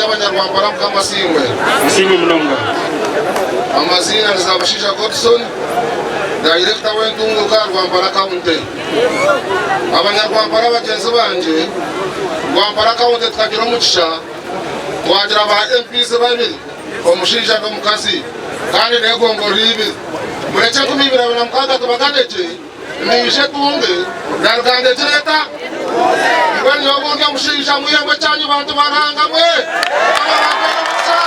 Abanyarwampara Mukama asiimwe. Musiimwe munonga. Amaziina ni Zabashaija Godson, Dayirekita w'entunguuka aha Rwampara County. Abanyarwampara bagyenzi bangye, Rwampara County tukagira omugisha twagira ba MPs babiri, omushaija n'omukazi kandi n'egomborora ibiri. Murekye 2026 tubagane gye. Naija etunge, na Ruganda egireeta. Mbwenu nyowe obu ndi omushaija mwihemu ekyanyu bantu ba Ruhanga mwe. Mukama abampeere omugisha.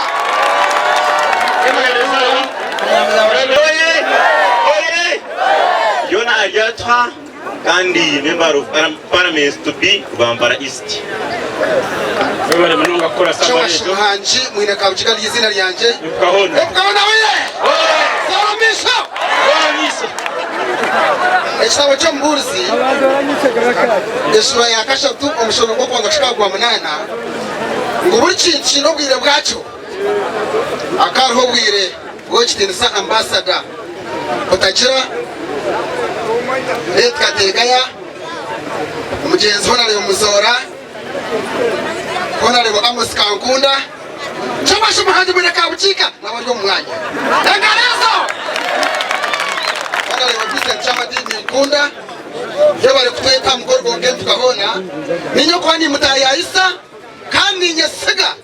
Byona aryatuha kandi member of parliament to be Rwampara East. Webale munonga kukora Joash summary egyo. Muhangi Mwine Kabukiga niryo eiziina ryangye. Empukahoona. Empukahoona oye! Zaara omu maisho! Zaara omu maisho! Ekitabo ky'Omubuurizi eshuura ya kashatu omushoro gw'okubanza kuhika aha gwa munaana ngu buri kintu kiine obwire bwakyo. Hakaba hariho obwire bw'owekitiinisa Ambasada Butagira Late Kategaya, omugyenzi Honarebo Muzoora, Honarebo Amos Kankunda, Joash Muhangi Mwine Kabukiika nabo ari omu mwanya. Engaro ezo! Honarebo Vincent Kyamadini Nkunda, yebare kutweta aha mukoro gwonka empuka hoona. Ninye okuba nimutayaayisa kandi ninyesiga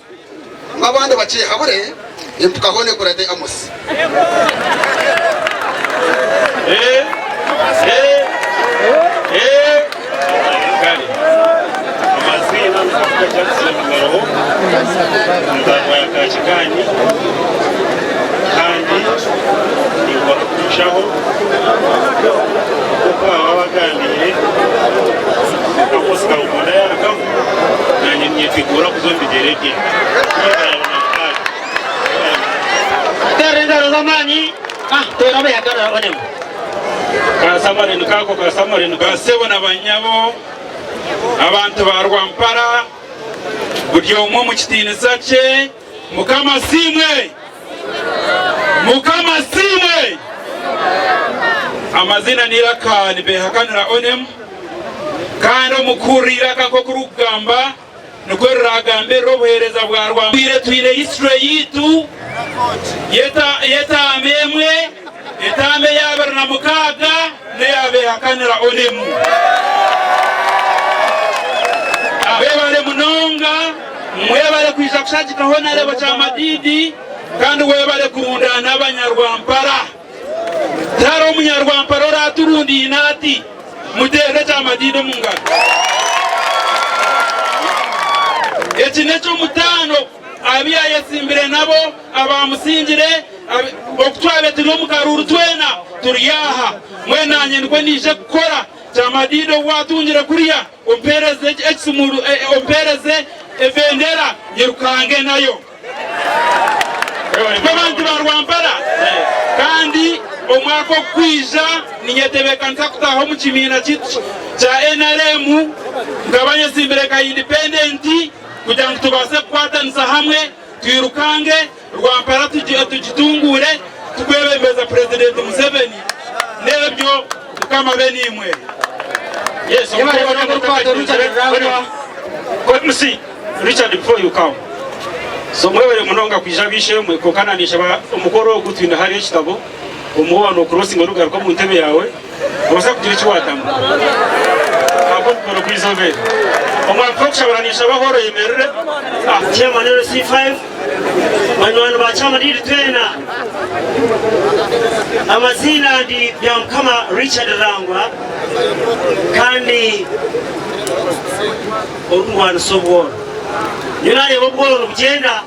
ngu abandi bakyehabure empuka hoona ekurate Amos. Eh, eh, eh. Kale. Amaziina nkavuga Jackson Ngaroho, nzaarwa ya Kakiganyi kandi ninkora omushaho nk'oku aba bagambiire Amos Kankunda yarugaho nanye ninyetegura kuza omu bigyere bye. Teera engaro z'amaani. Ah, teera abehagarara onemu. Ka summary nikaako ka summary nikaako. Basebo na banyabo, abantu ba Rwampara, buri omwe omu kitiinisa kye, Mukama asiimwe! Mukama asiimwe! Amaziina n'eiraka nibeehakanira Onem, kandi omu kuhurira eiraka nk'oku rikugamba, Nikwo riraagambirire obuheereza bwa Rwanda. Twire twine history yaitu y'etaama emwe, etaama ey'abiri na mukaaga n'eyabehakanira Onemu. Mwebare munonga, mwebare kwija kushagika Honarebo Kyamadidi kandi webare kurundaana abanyarwampara. Tihariho omunyarwampara oraturundaine ati, Muteere Kyamadidi omu ngaro. Eki n'eky'omutaano abu yaayetsimbire nabo abaamusingire, oku twabaire turi omu karuuru twena turi aha. Mbwenu naanye nikwo naije kukora. Kyamadidi obu waatungire kuriya ompeereze ompeereze ebendera nyirukange nayo. Itwe abantu ba Rwampara kandi omwaka ogukwija ninyetebekanisa kutaaha omu kibiina kyaitu kya NRM nkaba nyesimbire nka independent kugira ngu tubaase kukwatanisa hamwe twirukange Rwampara tugitunguure tukwebembeza Purezidenti Museveni n'ebyo Mukama abe naimwe. Richard before you come so mwebare munonga kwija ab'eishe-emwe kwonka nanishaba omukoro ogu twine hariho ekitabo omuwe wa nocrossinga orikugaruka omu ntebe yaawe nobaasa kugira eki watamu ahabw'omukoro gw'eizooba eri omwaka gw'okushabura ninshaba hall eyemerere. Chairman LC5, banywani ba Kyamadidi twena, amaziina ndi Byamukama Richard Rangwa kandi orikurwanisa obworo. Nyowe nareeba obworo nibugyenda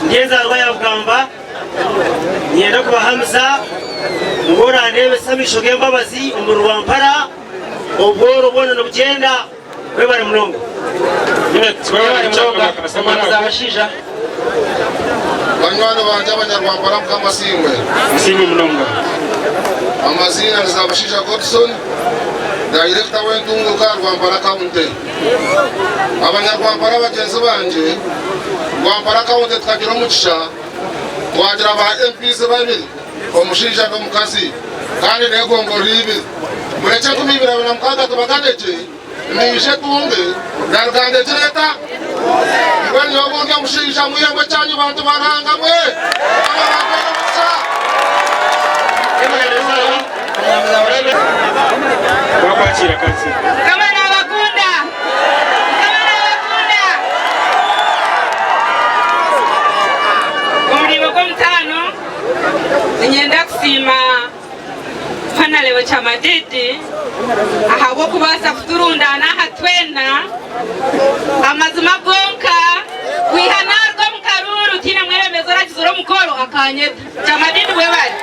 ndi enzaarwa ya Bugamba, niinyenda kubahamiza ngu orandeebesa amaisho g'embabazi omuri Rwampara, obworo bwona nibugyenda. Webare munonga. Webare munonga Abashaija. Banywani bangye Abanyarwampara Mukama asiimwe. Asiimwe munonga. Amaziina ni Zabashaija Godson, Dayirekita w'entunguuka aha Rwampara County. Abanyarwampara bagyenzi bangye, Rwampara County tukagira omugisha twagira ba MPs babiri, omushaija n'omukazi kandi n'egomborora ibiri. Murekye 2026 tubagane gye, naija etunge na Ruganda egireeta. Mwija mwihemu ekyanyu bantu ba Ruhanga mwe. Mukama abampere omugisha. Twakwakira kazi. Mukama nabakunda. Mukama nabakunda. Omurimo gw'omutaano niinyenda kusiima Honarebo Kyamadidi ahabw'okubaasa kuturundaana aha twena. Amazima gonka kwiha naaruga omu karuuru tihaine mwebembezi oragizire omukoro akanyeta. Kyamadidi webare.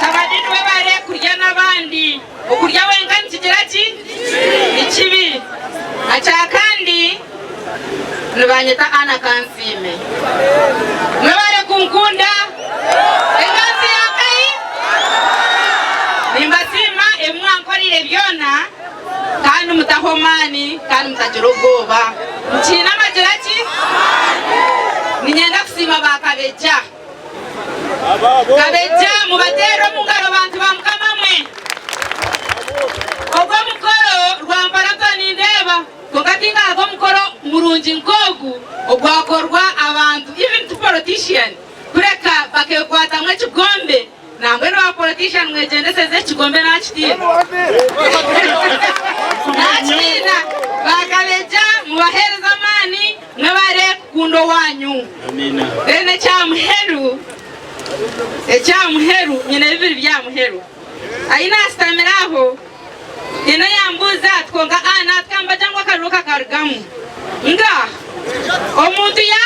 Kyamadidi webare kurya n'abandi. Okurya wenka nikigira ki? Ni kibi. Akyakandi nibanyeta Anna Kansiime. Mwebare kunkunda. Enganzi ya Nkai. Nimbasiima ebi mwankoreire byona kandi mutahwa amaani kandi mutagira obwoba. Nkiine amagira ki? Niinyenda kusiima ba Kabejja. Kabejja mubateerere omu ngaro bantu ba Mukama mwe. Ogwo omukoro rwampara ntuura nindeeba kwonka tinkahaga omukoro murungi nk'ogu ogwakorwa abantu even ti politician kureka bakekwatamu ekigombe nambwenu ba politician mwegyendeseze ekigombe nakitiina nakitiina ba Kabejja mubahereze amaani Mwebare kukunda owanyu. Then ekya muheru, ekya muheru, nyine bibiri bya muheru. Ahi nasitamire aho, haine oyambuuza ati kwonka Anna tukamba ngu akaruru kakarugamu. Ngaaha, omuntu ya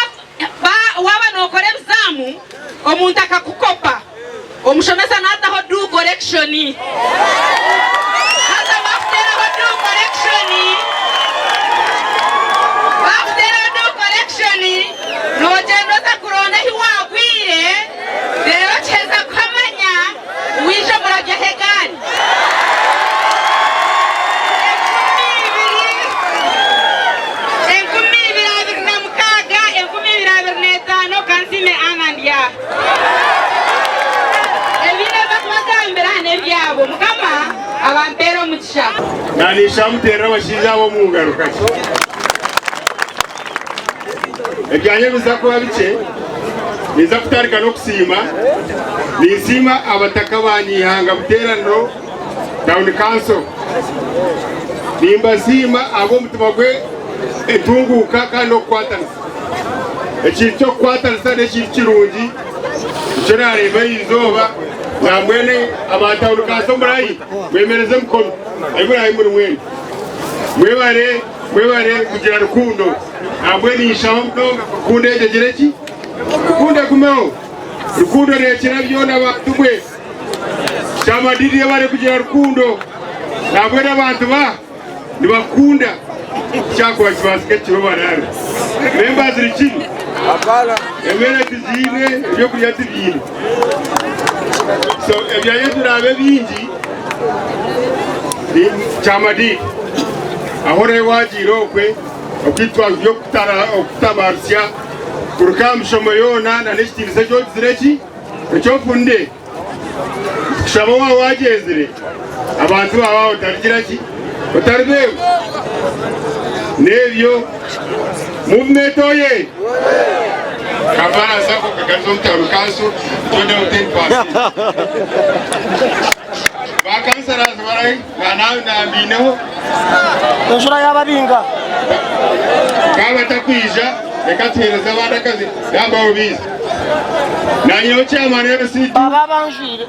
waaba nokora ebizaamu, omuntu akakukopa, omushomesa nataho due correction. Haza bakuteeraho due correction, bakuteeraho due correction, nogyenda oza kuronda ahi wagwire, reero okiheza kuhamanya waija omurabyaho egaari. 2026, 2025 Kansiime Anna ndi aha. Ebi barikubagambira n'ebyabo. Mukama abampeere omugisha. Nanisha muterera abashaija abo omu ngaro kakye. Ebyanye biza kuba bikye, ninza kutandika n'okusiima. Ninsiima abataka ba Nyihanga Buteeraniro Town Council. Nimbasiima ahabw'omutima gwe entunguuka kandi n'okukwatanisa. Ekintu ky'okukwatanisa n'ekintu kirungi nikyo naareeba eri izooba nambwenu aba tawuni kanso murahi mwemereze emikono ahi murahi muri mwena mwebare mwebare kugira rukundo nambwenu ninshaba munonga ngu rukundo egyo egire ki rukundo egumeho rukundo neekira byona bantu mwe Kyamadidi yebare kugira rukundo nambwenu abantu ba nibakukunda kyakuba kibaasika ekiro baraare. Memba ziri kimwe, emere tiziine, ebyokurya tibiine. So ebyanye biraabe bingi ni kyamadini. Aho oraabe waagiire okwe okwitwa by'okutabarutsya kuruga aha mishomo yoona na n'ekitiinisa eki ogizire ki eki ofunire. Nitukushaba waaba waagyenzire abantu baawe otarigira ki otaribeebwa n'ebyo movement oye Kampala sacco kagariza omu town council tondeho 10%. Ba councillors barahi nawe nambiineho. Enjura yaababinga. Kaaba atakwija reka tuheereze abandi akazi gamba obiize. Naanye nyowe chairman LC2. Baba banjwire.